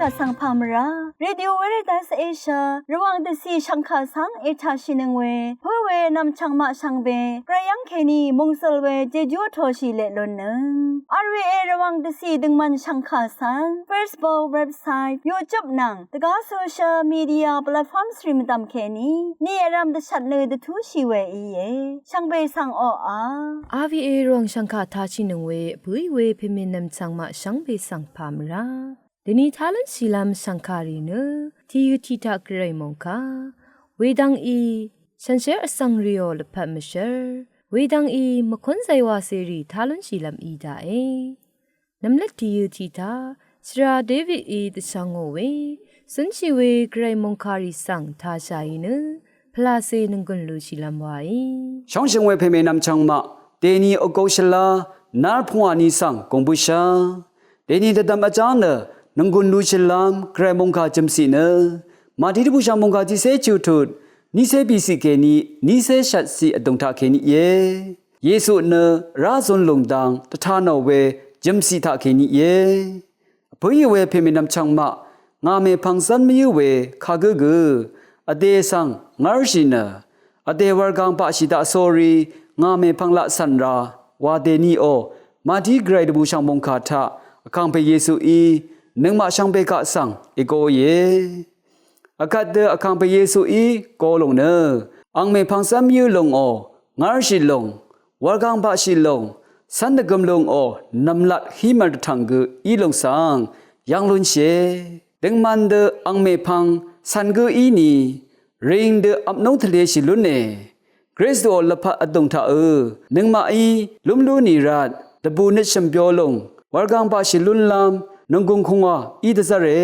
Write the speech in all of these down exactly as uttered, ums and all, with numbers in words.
Vsvng pà mvrá Radio Veritas Asia Rvwàng dvcì shv̀ngkà svng ètàshìnøng we pǿ we nv̀mchv̀ng maq shvngbe gvray yv́ng kèní mòngsøl we jejú vtōshì leq lunnøng. R V A Rvwàng dvcì døngmvn shv̀ngkà svng Facebook, website, YouTube nvng dvgá social media platforms rì mvdv̀m kèní ni vrv̄m dvshvt nø dvtúshì we íe. Shvngbe svng oqà. R V A Rvwàng shv̀ngkà tashìnøng we vbǿì we pèmènvm chv̀ng maq shvngbe svng pà mvrá. Dèni tá lúnshìlv́m shv̀ngkàrì nø tìyø tiq taq gvray mòngkà. Wedvng í shànshér vsvng rìò lvpat mvshv́r. Wedvng í mvkúnzay wacèrì tá lúnshìlv́m í daqe. Nvmlvt tìyø tiq taq shvra Davidí dvshvngò we cúnshì we gvray mòngkàrì svng tāshàì nø pvlacè nònggùn lushìlv́m waí. Shóngshø̀ng we pèmènvm chv̀ng maq dèni vgō shvlá nár pungwà ni svng gùng bǿshá. Dèni dvdvm vjá nø nònggùn lushìlv́m gvray mòngkà jø̀mciq nø Màtí dvbùshv̀ng mòngkà tiqcé chø̀tut nícé bìciq kèní nícé shvtciq vdùng taq kèní íe. Yesu nø vrá zun lùng dang dvtā nò we jø̀mciq taq kèní íe. Vbǿì we pèmènvm chv̀ng maq ngà mèpvng zv́n mvyǿ we kagǿ gø vdè svng ngv́rshì nø vdè wurgang baqshì daq sórí ngà mèpvng laq cv̀n ra wa dèniò Màtí gvray dvbùshv̀ng mòngkà taq Vkàngpè Yesuí nøngmaq shvngbe kaq svng ègoìe. Vkvt dø Vkàngpè Yesuí go lùng nø ang mèpvng zv́n mvyǿ lùngò ngv́rshì lùng wurgang baqshì lùng cv́n dvgøm lùngò nv̀mlat hí mvr dvtv̀ng gø í lùng svng yv́ng lúnshìe. Døngman dø ang mèpvng cv̀n gǿ íni ring dø vpnúng tvleshì lúne. Kristuò lvpat vdùng taqø̄ nøngmaqí lúmlú nì rvt dvbù nøt shø̀m byo lùng wurgang baqshì lúnlv́m nònggùng kungwà í dvzv́re.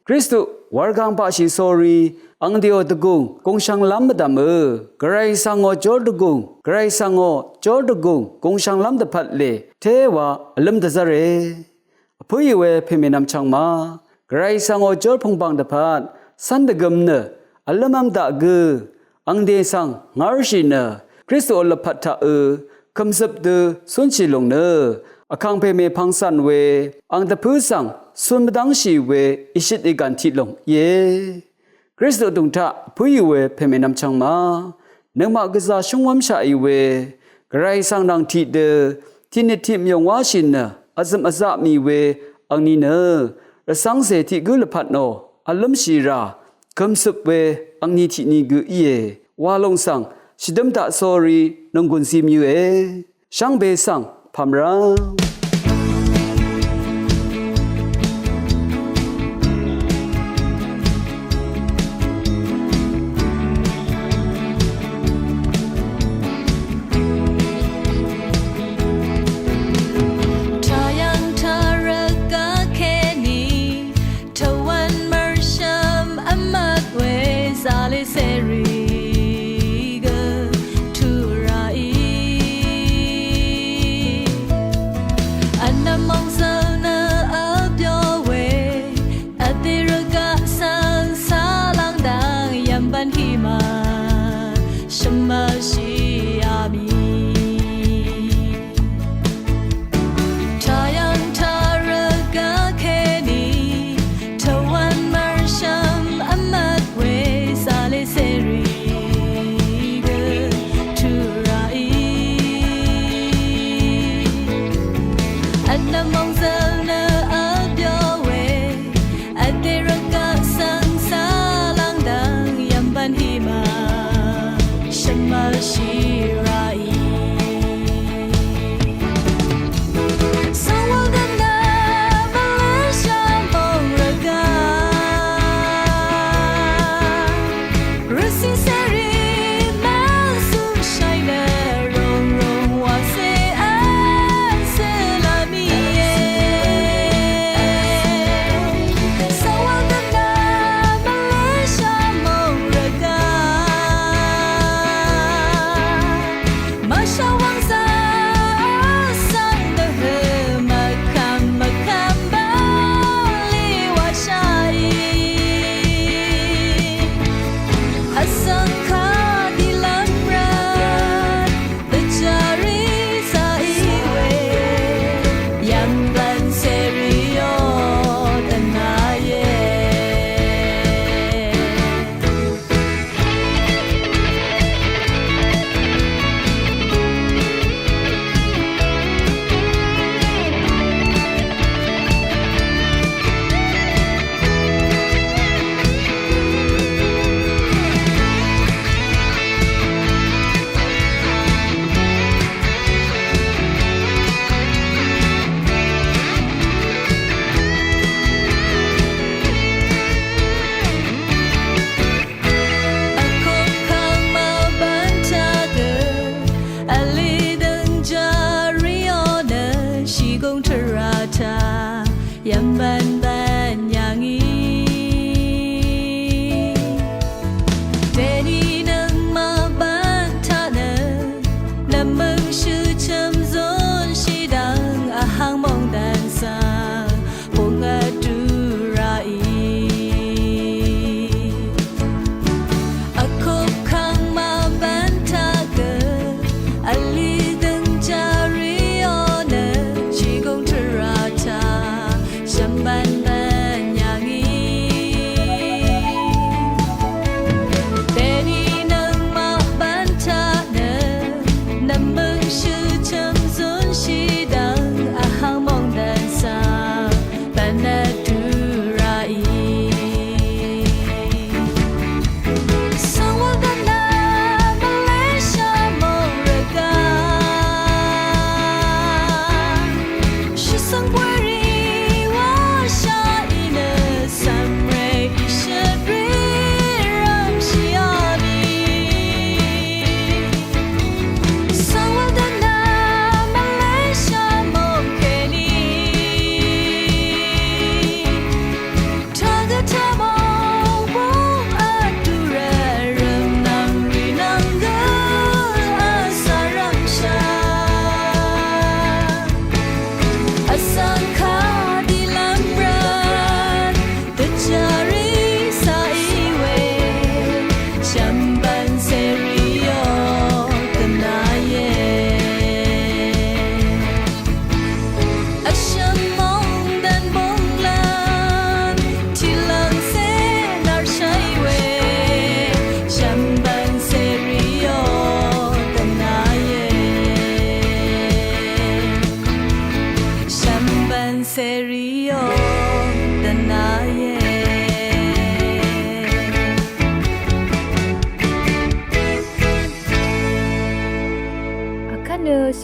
Kristu wurgang baqshì sórí angdèò dvgùng gùngshv̄nglv́m mvdv̀mø̄ gvray svngò jór dvgùng gvray svngò jór dvgùng gùngshv̄nglv́m dvpvt lè téwa vlǿm dvzv́re. Vpǿì we pèmènvm chv̀ng ma gvray svngò jór pùngbàng dvpvt cv́n dvgøm nø vlǿmv́m daq gø angdè svng ngv́rshì nø Kristuò lvpat taqø̄ kø̀mzøp dø cúnshì lùng nø Vkàngpè mèpvng cv̀n we ang dvpǿ svng cún mvdv́ngshì we ìshøt ìgv̀n tiq lùng íe. Kristu vdùng taq vpǿì we pèmènvm chv̀ng ma nøngmaq gvzà shúngwv́mshaqì we gvray svng nvng tiqdø tiqnøt tiq mvyùng wáshì nø vzø̀m vzaq mì we angni nø rvcv́ngcè tiq gǿ lvpat nò vlǿmshì rà kø̀msøp we angni tiqni gø íe wa lùng svng shvdǿm taq sórí nònggùn zi mvyǿe. Shvngbe svng pà mvrá. Tayang taraka keni tawan marsham amak we zali seri ga turai.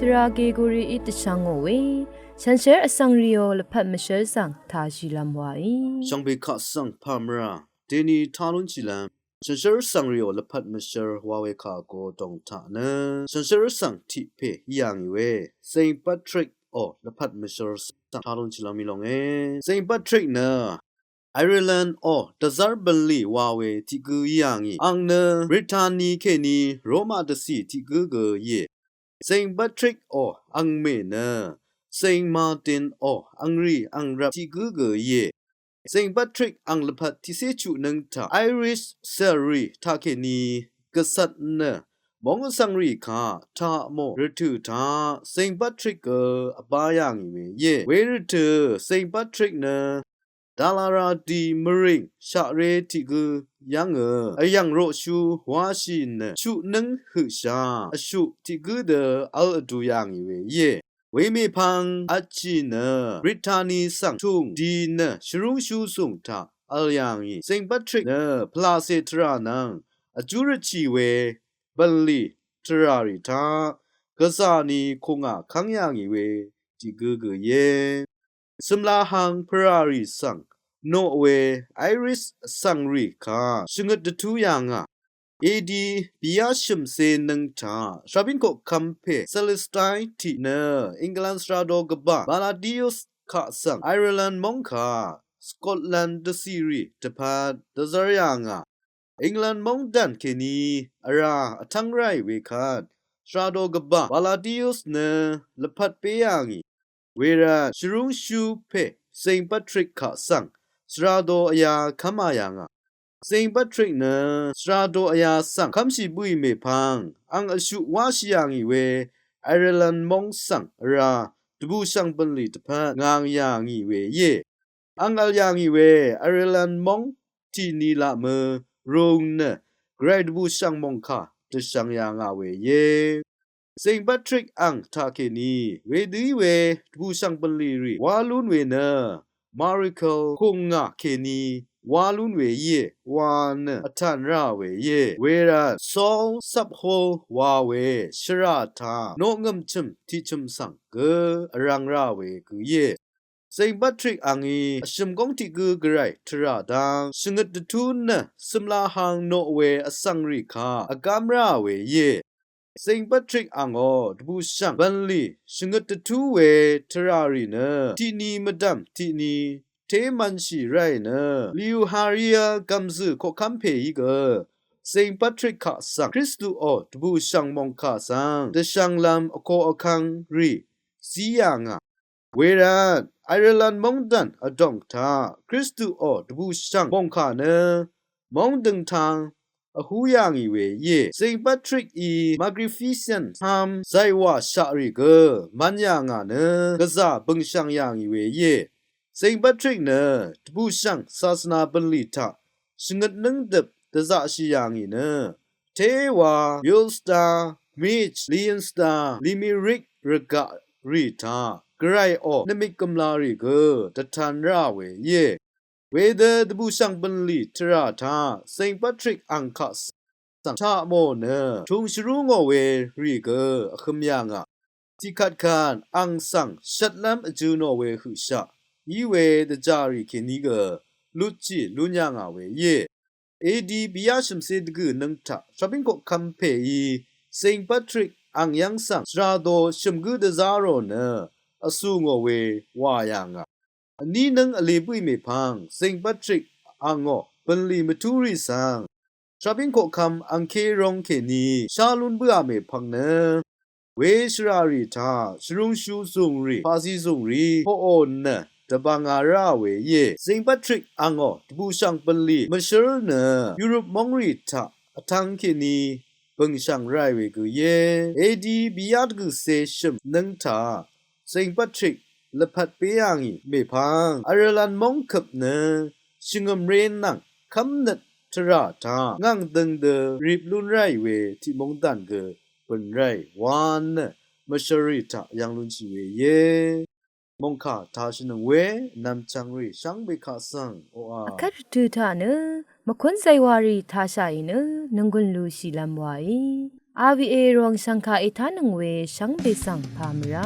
Ra Gegorií dvchvng ngò we, shànshér vsvng rìò lvpat mvshv́r svng tāshìlv́m waí. Shvngbe kaq svng pàmvrà deni tá lúnshìlv́m shànshér vsvng rìò lvpat mvshv́r wa we kà vgo dòng taq nø shànshér vsvng tiq pè í yà ngì we, Saint Patrick ò lvpat mvshv́r svng tá lúnshìlv́m í longe. Saint Patrick nø Ireland ò dvzv́r bv̀nlì wa we tiq gǿ í yà ngì. Àng nø Brittany kèní Roma dvcì tiq gǿ gø íe. Saint Patrick ò àngmè nø Saint Martin ò àngrì àngrvp tiq gǿ gø íe. Saint Patrick àng lvpat tiqcé chuq nǿng taq Irish cèrì taqkèní gvcvt nø móng vsvng rì kaq taq mò rvtø̀ taq Saint Patrick gø vbá yà ngì we íe. Wervtø̀ Saint Patrick nø dvlvra di mvrìng shaqré tiq gǿ yv́ngø vyv̀ng roqshú wáshì nø chuq nǿng høqshà vshuq tiq gǿ dø v̄l vdu yà ngì we íe. Wemèpvng vtshì nø Brittany svng tùng di nø shvrúngshú zùng taq v̄l yà ngì. Saint Patrick nø pvlacè tvrà nvng vjú rvtshì we bv̀nlì tvrà rì taq gvzà ni kùngà kv́ng yà ngì we tiq gǿ gø íe. Cø̀mlahang pvràrì svng noq we Irish vsvng rì kaq shvngøt dvtú yà ngà. A D bìyá shø̀mcé nǿng taq shabín koqkvm pè Celestine tiq nø England svrado gvbà Palladius kaq svng Ireland móng kaq Scotland dvcìrì dvpvt dvzv́r yà ngà. England móngdàn kèní vrá vtv́ng ráì wekvt svrado gvbà Palladius nø lvpat pé yà ngì. Wervt shvrúngshú pè Saint Patrick kaq svng svrado vyá kv́mā yà ngà. Saint Patrick nø svrado vyá svng kv́mshì bǿì mèpvng àng vshuq wáshì yà ngì we Ireland móng svng vrá dvbùshv̀ng bv̀nlì dvpvt ngv̀ng yà ngì we íe. Àng v̄l yà ngì we Ireland móng tiq ni laq mø rung nø gvray dvbùshv̀ng mòngkà dvshvng yà ngà we íe. Saint Patrick àng taqkèní wedø í we dvbùshv̀ng bv̀nlì rì wá lún we nø miracle kùngà kèní wá lún we íe wa nø vtàn rá we íe. Wervt Saul Sapho wa we shvrà taq noqngø̀m chø̀m tiq chø̀m svng gø vrvng rá we gø íe. Saint Patrick àngí vshø̀m góng tiq gǿ gvray tvrà dang shvngøt dvtú nø cø̀mlahang noq we vsvng rì kaq vgám rá we íe. Saint Patrick àngó dvbùshv̀ng bv̀nlì shvngøt dvtú we tvrà rì nø tiq ni mvdv̀m tiq ni té mv̄nshì ráì nø Lewharia gv̀mzø̀ koqkv́m pèí gø Saint Patrick kaq svng Kristuò dvbùshv̀ng mòngkà svng dvshv̄nglv́m vko vkv́ng rì zí yà ngà. Wervt Ireland móngdàn vdòng taq Kristuò dvbùshv̀ng mòngkà nø móng døngtang vhú yà ngì we íe. Saint Patrick í Magnificent ham zàywà shaqrì gø mv̄n yà ngà nø gvzà bø̀ngshv̀ng yà ngì we íe. Saint Patrick nø dvbùshv̀ng sasvna bv̀nlì taq shvngøt nǿng døp dvzaqshì yà ngì nø téwa Ulster, Meath, Leinster, Limerick rvgaq rì taq gvrayò nvmik gø̀mlarì gø dvtan rá we íe. Wedø dvbùshv̀ng bv̀nlì tvrà taq Saint Patrick àng kaq svng taq mò nø tùng shvrú ngò we rì gø vhø̄m yà ngà. Tiqkvtkvt àng svng shvtlv́m vjø̄ nò we høqshaq í we dvjà rì kèní gø lutshì lún yà ngà we íe. A D bìyá shø̀mcé dvgø̀ nǿng taq shabín koqkv́m pèí Saint Patrick àng yv́ng svng svrado shø̀m gǿ dvzá rò nø vsù ngò we wà yà ngà. Vní nǿng vlē bǿì mèpvng Saint Patrick àngó bø̀nlì mvtúrì svng shabín koqkvm angké rong kèní shá lún bǿà mèpvng nø we shvràrì taq shvrúngshú zùngrì paqzí zùngrì poqò nø dvbvnga ráà we íe. Saint Patrick àngó dvbùshv̀ng bø̀nlì mvshǿr nø Europe móngrì taq vtvng kèní bø̀ngshv̀ng ráì we gø íe. A D bìyá dvgø̀cé shø̀m nǿng taq Saint Patrick lvpat béá ngì mèpvng Ireland móngkøp nø shvngø̀mré nvng kv́mnøt tvrà taq ngv̀ng døng dø rip lún ráì we tiq móngdàn gø bø̀n ráì wa nø mvshvrì taq yv́ng lúnshì we íe. Mòngkà tashìnøng we vnvmchvngrì shvngbe kaq svng oqà vkvt rvtø̀ taq nø mvkún zaywàrì tashàì nø nònggùn lushìlv́m waí. A V A Rvwàng shv̀ngkà ètánøng we shvngbe svng pà mvrá.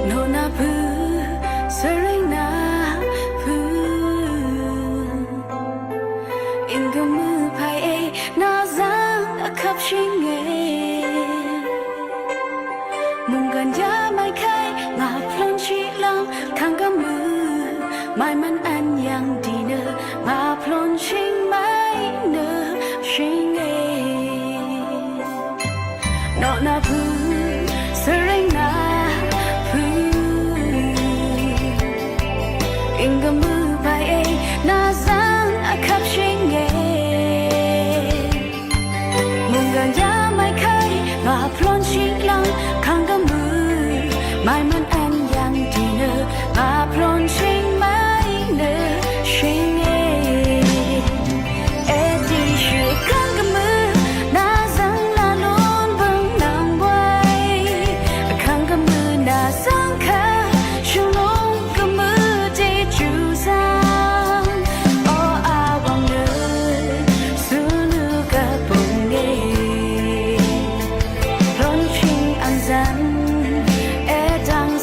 Nona pø̄, svrøng na pø̄. Ing gvmø pàí e, nà zvng vkvp shìnge. Munggan ya mai kai, ngà plon shì lvng, kang gvmø, mai man an yang di nø, ngà plon shìng mai nø, shìnge. Nona pø̄, svrøng na pø̄. Ing gvmø pàí e, nà zvng vkvp shìnge. Munggan ya mai kai, ngà plon shì lvng, kang gvmø, mai man an yang di nø, ngà plon shìng mai nø, shìnge. Edi shì kang gvmø, nà zvng la lun bøng nvng bwai. Kang gvmø nà zvng ka, shvlung gvmø Jeju zvng. O a wang nø, sunu gvbung e. Plon shìng ang zvng, edang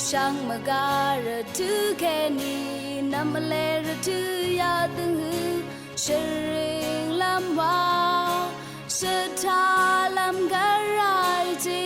Shvngmvga rvtø̄ kèní nvmvle rvtø̄ yadøng hø shvring lv́m wa shvta lv́m gvray je